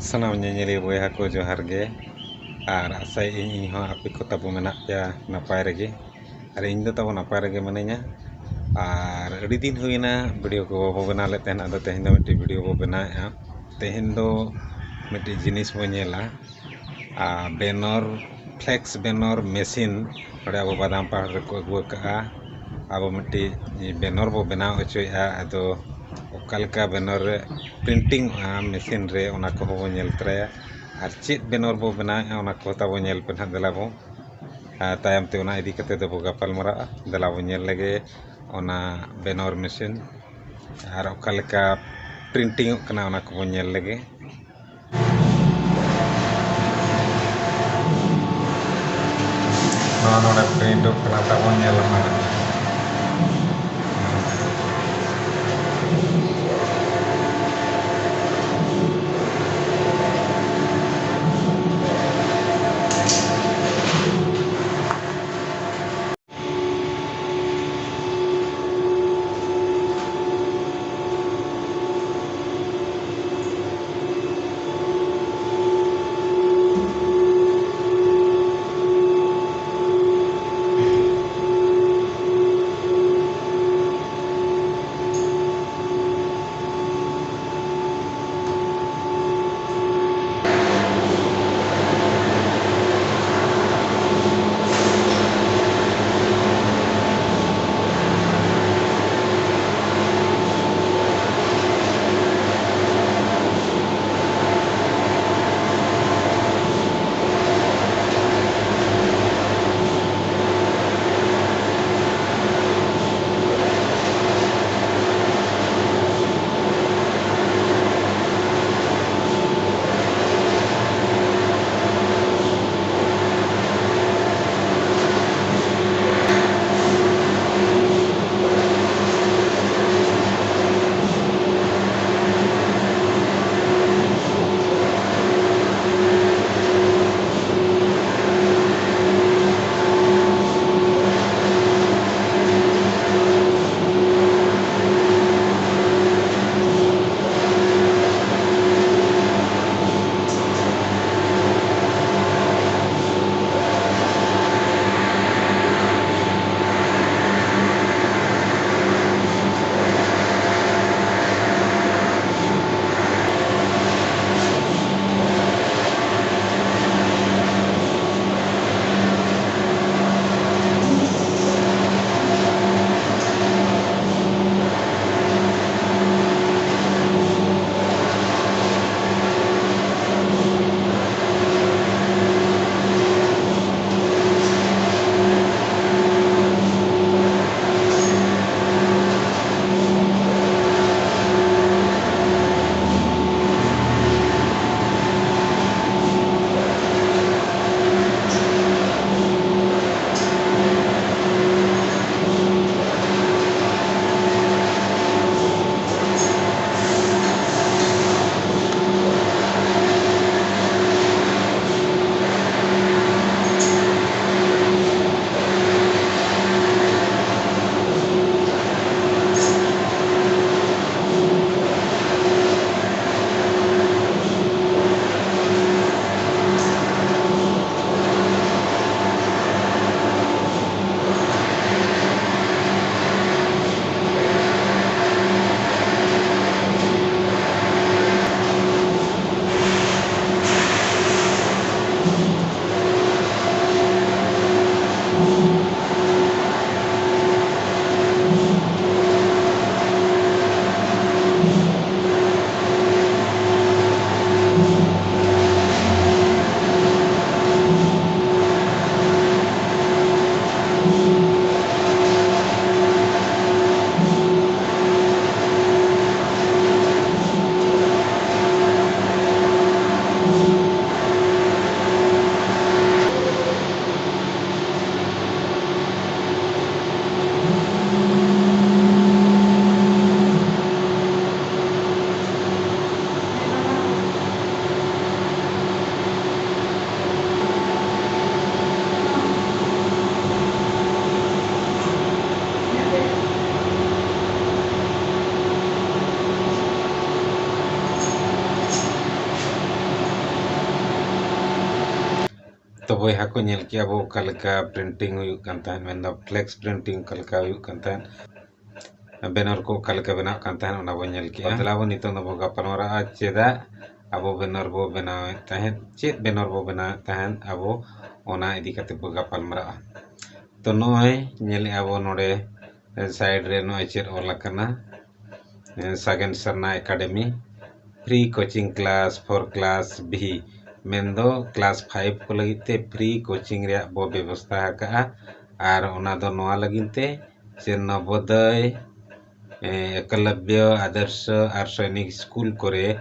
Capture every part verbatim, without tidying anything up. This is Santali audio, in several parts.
ᱥᱟᱱᱟᱢ ᱧᱮᱧᱮᱞᱤᱭᱟᱹ ᱵᱚᱭᱦᱟ ᱠᱚ ᱡᱚᱦᱟᱨ ᱜᱮ, ᱟᱨ ᱟᱥᱟᱭᱮᱫᱟᱹᱧ ᱤᱧ ᱦᱚᱸ ᱟᱯᱮ ᱠᱚ ᱛᱟᱵᱚ ᱢᱮᱱᱟᱜ ᱯᱮᱭᱟ ᱱᱟᱯᱟᱭ ᱨᱮᱜᱮ, ᱟᱨ ᱤᱧ ᱫᱚ ᱛᱟᱵᱚ ᱱᱟᱯᱟᱭ ᱨᱮᱜᱮ ᱢᱤᱱᱟᱹᱧᱟ᱾ ᱟᱨ ᱟᱹᱰᱤ ᱫᱤᱱ ᱦᱩᱭᱱᱟ ᱵᱷᱤᱰᱤᱭᱳ ᱠᱚ ᱵᱟᱵᱚ ᱵᱮᱱᱟᱣ ᱞᱮᱫ ᱛᱟᱦᱮᱱ, ᱟᱫᱚ ᱛᱮᱦᱮᱧ ᱫᱚ ᱢᱤᱫᱴᱤᱡ ᱵᱷᱤᱰᱤᱭᱳ ᱵᱚ ᱵᱮᱱᱟᱣᱮᱫᱼᱟ᱾ ᱛᱮᱦᱮᱧ ᱫᱚ ᱢᱤᱫᱴᱤᱡ ᱡᱤᱱᱤᱥ ᱵᱚ ᱧᱮᱞᱟ, ᱟᱨ ᱵᱮᱱᱚᱨ, ᱯᱷᱞᱮᱠᱥ ᱵᱮᱱᱚᱨ ᱢᱮᱥᱤᱱ ᱱᱚᱰᱮ ᱟᱵᱚ ᱵᱟᱫᱟᱢ ᱯᱟᱦᱟᱲ ᱨᱮᱠᱚ ᱟᱹᱜᱩ ᱟᱠᱟᱫᱼᱟ᱾ ᱟᱵᱚ ᱢᱤᱫᱴᱤᱡ ᱵᱮᱱᱚᱨ ᱵᱚ ᱵᱮᱱᱟᱣ ᱦᱚᱪᱚᱭᱮᱫᱼᱟ᱾ ᱟᱫᱚ ᱚᱠᱟ ᱞᱮᱠᱟ ᱵᱮᱱᱚᱨ ᱨᱮ ᱯᱨᱤᱱᱴᱤᱝ ᱚᱜᱼᱟ ᱢᱮᱥᱤᱱ ᱨᱮ, ᱚᱱᱟ ᱠᱚᱦᱚᱸ ᱵᱚ ᱧᱮᱞ ᱛᱚᱨᱟᱭᱟ᱾ ᱟᱨ ᱪᱮᱫ ᱵᱮᱱᱚᱨ ᱵᱚ ᱵᱮᱱᱟᱣᱮᱫᱼᱟ, ᱚᱱᱟ ᱠᱚᱦᱚᱸ ᱛᱟᱵᱚ ᱧᱮᱞ ᱯᱮ ᱱᱟᱦᱟᱜ᱾ ᱫᱮᱞᱟ ᱵᱚ, ᱟᱨ ᱛᱟᱭᱚᱢ ᱛᱮ ᱚᱱᱟ ᱤᱫᱤ ᱠᱟᱛᱮ ᱫᱚᱵᱚ ᱜᱟᱯᱟᱞ ᱢᱟᱨᱟᱜᱼᱟ᱾ ᱫᱮᱞᱟ ᱵᱚ ᱧᱮᱞ ᱞᱮᱜᱮ ᱚᱱᱟ ᱵᱮᱱᱚᱨ ᱢᱮᱥᱤᱱ ᱟᱨ ᱚᱠᱟ ᱞᱮᱠᱟ ᱯᱨᱤᱱᱴᱤᱝ ᱚᱜ ᱠᱟᱱᱟ, ᱚᱱᱟ ᱠᱚᱵᱚ ᱧᱮᱞ ᱞᱮᱜᱮ᱾ ᱱᱚᱣᱟ ᱱᱚᱰᱮ ᱯᱨᱤᱱᱴᱚᱜ ᱠᱟᱱᱟ, ᱛᱟᱵᱚᱱ ᱧᱮᱞ ᱢᱟ᱾ ᱛᱚ ᱵᱚᱭᱦᱟ ᱠᱚ, ᱧᱮᱞ ᱠᱮᱜᱼᱟ ᱵᱚ ᱚᱠᱟ ᱞᱮᱠᱟ printing ᱦᱩᱭᱩᱜ ᱠᱟᱱ ᱛᱟᱦᱮᱸᱫ, ᱢᱮᱱᱫᱚ flex printing ᱚᱠᱟ ᱞᱮᱠᱟ ᱦᱩᱭᱩᱜ ᱠᱟᱱ ᱛᱟᱦᱮᱸᱫ, banner ᱠᱚ ᱚᱠᱟ ᱞᱮᱠᱟ ᱵᱮᱱᱟᱜ ᱠᱟᱱ ᱛᱟᱦᱮᱸᱫ, ᱚᱱᱟ ᱵᱚᱱ ᱧᱮᱞ ᱠᱮᱜᱼᱟ᱾ ᱫᱮᱞᱟ ᱵᱚᱱ ᱱᱤᱛᱚᱝ ᱫᱚᱵᱚ ᱜᱟᱯᱟᱞ ᱢᱟᱨᱟᱜᱼᱟ ᱪᱮᱫᱟᱜ ᱟᱵᱚ banner ᱵᱚ ᱵᱮᱱᱟᱣᱮᱫ ᱛᱟᱦᱮᱸᱫ, ᱪᱮᱫ banner ᱵᱚ ᱵᱮᱱᱟᱣᱮᱫ ᱛᱟᱦᱮᱸᱫ ᱟᱵᱚ, ᱚᱱᱟ ᱤᱫᱤ ᱠᱟᱛᱮ ᱵᱚ ᱜᱟᱯᱟᱞ ᱢᱟᱨᱟᱜᱼᱟ᱾ ᱛᱚ ᱱᱚᱜᱼᱚᱭ ᱧᱮᱞᱮᱜᱼᱟ ᱵᱚ ᱱᱚᱰᱮ side ᱨᱮ ᱱᱚᱜᱼᱚᱭ ᱪᱮᱫ ᱚᱞ ᱟᱠᱟᱱᱟ, ᱥᱟᱜᱮᱱ ᱥᱟᱨᱱᱟ academy, free coaching class for class B, ᱢᱮᱱᱫᱚ class five ᱠᱚ ᱞᱟᱹᱜᱤᱫ ᱛᱮ free coaching ᱨᱮᱭᱟᱜ ᱵᱚ ᱵᱮᱵᱚᱥᱛᱷᱟ ᱟᱠᱟᱜᱼᱟ᱾ ᱟᱨ ᱚᱱᱟ ᱫᱚ ᱱᱚᱣᱟ ᱞᱟᱹᱜᱤᱫ ᱛᱮ ᱡᱮ ᱱᱚᱵᱳᱫᱚᱭ, ᱮ, ᱮᱠᱞᱚᱵᱽᱭᱚ ᱟᱫᱚᱨᱥᱚ ᱟᱨ ᱥᱚᱭᱱᱤᱠ ᱥᱠᱩᱞ ᱠᱚᱨᱮ,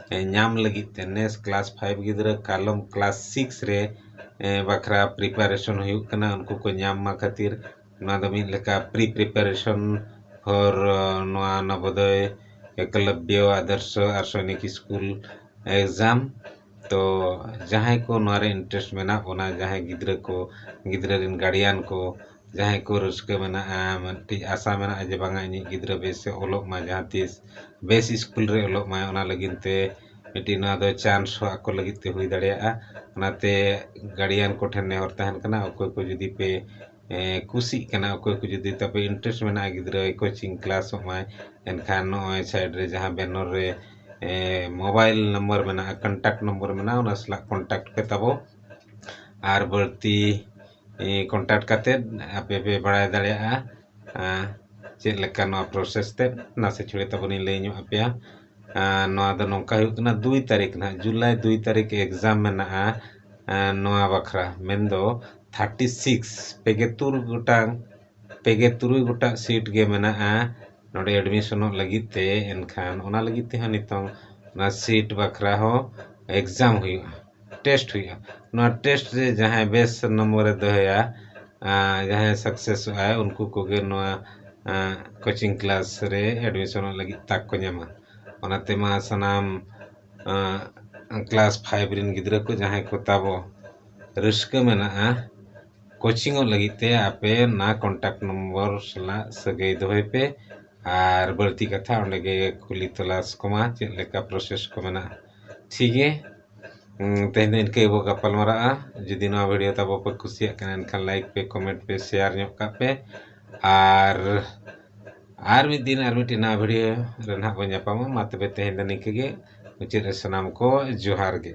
ᱮ, ᱧᱟᱢ ᱞᱟᱹᱜᱤᱫ ᱛᱮ ᱱᱮᱥ class five ᱜᱤᱫᱽᱨᱟᱹ ᱠᱟᱞᱚᱢ class six ᱨᱮ, ᱮ, ᱵᱟᱠᱷᱨᱟ preparation ᱦᱩᱭᱩᱜ ᱠᱟᱱᱟ, ᱩᱱᱠᱩ ᱠᱚ ᱧᱟᱢ ᱢᱟ ᱠᱷᱟᱹᱛᱤᱨ᱾ ᱱᱚᱣᱟ ᱫᱚ ᱢᱤᱫ ᱞᱮᱠᱟ pre preparation for, ᱮ, ᱱᱚᱣᱟ ᱱᱚᱵᱳᱫᱚᱭ, ᱮᱠᱞᱚᱵᱽᱭᱚ ᱟᱫᱚᱨᱥᱚ ᱟᱨ ᱥᱚᱭᱱᱤᱠ ᱥᱠᱩᱞ exam᱾ ᱛᱚ ᱡᱟᱦᱟᱸᱭ ᱠᱚ ᱱᱚᱣᱟ ᱨᱮ interest ᱢᱮᱱᱟᱜ ᱵᱚᱱᱟ, ᱡᱟᱦᱟᱸᱭ ᱜᱤᱫᱽᱨᱟᱹ ᱠᱚ, ᱜᱤᱫᱽᱨᱟᱹ ᱨᱮᱱ guardian ᱠᱚ, ᱡᱟᱦᱟᱸᱭ ᱠᱚ ᱨᱟᱹᱥᱠᱟᱹ ᱢᱮᱱᱟᱜᱼᱟ, ᱢᱤᱫᱴᱤᱡ ᱟᱥᱟ ᱢᱮᱱᱟᱜᱼᱟ ᱡᱮ ᱵᱟᱝᱟ ᱤᱧᱤᱡ ᱜᱤᱫᱽᱨᱟᱹ ᱵᱮᱥ ᱮ ᱚᱞᱚᱜ ᱢᱟ, ᱡᱟᱦᱟᱸ ᱛᱤᱥ ᱵᱮᱥ ᱥᱠᱩᱞ ᱨᱮ ᱚᱞᱚᱜ ᱢᱟᱭ, ᱚᱱᱟ ᱞᱟᱹᱜᱤᱫ ᱛᱮ ᱢᱤᱫᱴᱤᱡ ᱱᱚᱣᱟ ᱫᱚ chance ᱦᱚᱸ ᱟᱠᱚ ᱞᱟᱹᱜᱤᱫ ᱛᱮ ᱦᱩᱭ ᱫᱟᱲᱮᱭᱟᱜᱼᱟ᱾ ᱚᱱᱟᱛᱮ guardian ᱠᱚᱴᱷᱮᱱ ᱱᱮᱦᱚᱨ ᱛᱟᱦᱮᱱ ᱠᱟᱱᱟ, ᱚᱠᱚᱭ ᱠᱚ ᱡᱩᱫᱤ ᱯᱮ, ᱮ, ᱠᱩᱥᱤᱜ ᱠᱟᱱᱟ, ᱚᱠᱚᱭ ᱠᱚ ᱡᱩᱫᱤ ᱛᱟᱯᱮ interest ᱢᱮᱱᱟᱜᱼᱟ ᱜᱤᱫᱽᱨᱟᱹ coaching classᱚᱜ ᱢᱟᱭ, ᱮᱱᱠᱷᱟᱱ ᱱᱚᱜᱼᱚᱭ side ᱨᱮ ᱡᱟᱦᱟᱸ banner ᱨᱮ, ᱮ, mobile number ᱢᱮᱱᱟᱜᱼᱟ, contact number ᱢᱮᱱᱟᱜᱼᱟ, ᱚᱱᱟ ᱥᱟᱞᱟᱜ contact ᱯᱮ ᱛᱟᱵᱚ᱾ ᱟᱨ ᱵᱟᱹᱲᱛᱤ, ᱮ, contact ᱠᱟᱛᱮᱫ ᱟᱯᱮ ᱯᱮ ᱵᱟᱲᱟᱭ ᱫᱟᱲᱮᱭᱟᱜᱼᱟ, ᱟ, ᱪᱮᱫ ᱞᱮᱠᱟ ᱱᱚᱣᱟ process ᱛᱮᱫ ᱱᱟᱥᱮ ᱪᱷᱩᱲᱟᱹ ᱛᱟᱵᱚᱱᱤᱧ ᱞᱟᱹᱭ ᱧᱚᱜ ᱟᱯᱮᱭᱟ᱾ ᱟ, ᱱᱚᱣᱟ ᱫᱚ ᱱᱚᱝᱠᱟ ᱦᱩᱭᱩᱜ ᱠᱟᱱᱟ, ᱫᱩᱭ ᱛᱟᱹᱨᱤᱠᱷ ᱱᱟᱦᱟᱜ, ᱡᱩᱞᱟᱭ ᱫᱩᱭ ᱛᱟᱹᱨᱤᱠᱷ exam ᱢᱮᱱᱟᱜᱼᱟ, ᱟ, ᱱᱚᱣᱟ ᱵᱟᱠᱷᱨᱟ, ᱢᱮᱱᱫᱚ thirty six, ᱯᱮᱜᱮ ᱛᱩᱨᱩᱭ ᱜᱚᱴᱟᱝ, ᱯᱮᱜᱮ ᱛᱩᱨᱩᱭ ᱜᱚᱴᱟᱝ seat ᱜᱮ ᱢᱮᱱᱟᱜᱼᱟ ᱱᱚᱰᱮ admissionᱚᱜ ᱞᱟᱹᱜᱤᱫ ᱛᱮ᱾ ᱮᱱᱠᱷᱟᱱ ᱚᱱᱟ ᱞᱟᱹᱜᱤᱫ ᱛᱮᱦᱚᱸ ᱱᱤᱛᱚᱝ ᱚᱱᱟ seat ᱵᱟᱠᱷᱨᱟ ᱦᱚᱸ exam ᱦᱩᱭᱩᱜᱼᱟ, test ᱦᱩᱭᱩᱜᱼᱟ᱾ ᱱᱚᱣᱟ test ᱨᱮ ᱡᱟᱦᱟᱸᱭ ᱵᱮᱥ ᱱᱚᱢᱵᱚᱨᱮ ᱫᱚᱦᱚᱭᱟ, ᱟ, ᱡᱟᱦᱟᱸᱭ successᱚᱜᱼᱟᱭ, ᱩᱱᱠᱩ ᱠᱚᱜᱮ ᱱᱚᱣᱟ, ᱟ, coaching class ᱨᱮ admissionᱚᱜ ᱞᱟᱹᱜᱤᱫ ᱛᱟᱠ ᱠᱚ ᱧᱟᱢᱟ᱾ ᱚᱱᱟᱛᱮ ᱢᱟ ᱥᱟᱱᱟᱢ, ᱟ, class five ᱨᱮᱱ ᱜᱤᱫᱽᱨᱟᱹ ᱠᱚ ᱡᱟᱦᱟᱸᱭ ᱠᱚ ᱛᱟᱵᱚ ᱨᱟᱹᱥᱠᱟᱹ ᱢᱮᱱᱟᱜᱼᱟ coachingᱚᱜ ᱞᱟᱹᱜᱤᱫ ᱛᱮ, ᱟᱯᱮ ᱚᱱᱟ contact ᱱᱚᱢᱵᱚᱨ ᱥᱟᱞᱟᱜ ᱥᱟᱹᱜᱟᱹᱭ ᱫᱚᱦᱚᱭ ᱯᱮ᱾ ᱟᱨ ᱵᱟᱹᱲᱛᱤ ᱠᱟᱛᱷᱟ ᱚᱸᱰᱮ ᱜᱮ ᱠᱩᱞᱤ ᱛᱚᱞᱟᱥ ᱠᱚᱢᱟ ᱪᱮᱫ ᱞᱮᱠᱟ process ᱠᱚ ᱢᱮᱱᱟᱜᱼᱟ᱾ ᱴᱷᱤᱠ ᱜᱮ, ᱛᱮᱦᱮᱧ ᱫᱚ ᱤᱱᱠᱟᱹ ᱜᱮᱵᱚ ᱜᱟᱯᱟᱞ ᱢᱟᱨᱟᱜᱼᱟ᱾ ᱡᱩᱫᱤ ᱱᱚᱣᱟ ᱵᱷᱤᱰᱤᱭᱳ ᱛᱟᱵᱚ ᱯᱮ ᱠᱩᱥᱤᱭᱟᱜ ᱠᱟᱱᱟ, ᱮᱱᱠᱷᱟᱱ ᱞᱟᱭᱤᱠ ᱯᱮ, ᱠᱚᱢᱮᱱᱴ ᱯᱮ, ᱥᱮᱭᱟᱨ ᱧᱚᱜ ᱠᱟᱜ ᱯᱮ᱾ ᱟᱨ ᱟᱨ ᱢᱤᱫ ᱫᱤᱱ ᱟᱨ ᱢᱤᱫᱴᱤᱡ ᱱᱟᱣᱟ ᱵᱷᱤᱰᱤᱭᱳ ᱨᱮ ᱱᱟᱦᱟᱜ ᱵᱚᱱ ᱧᱟᱯᱟᱢᱟ᱾ ᱢᱟ ᱛᱚᱵᱮ ᱛᱮᱦᱮᱧ ᱫᱚ ᱱᱤᱝᱠᱟᱹ ᱜᱮ ᱢᱩᱪᱟᱹᱫ ᱨᱮ ᱥᱟᱱᱟᱢ ᱠᱚ ᱡᱚᱦᱟᱨ ᱜᱮ᱾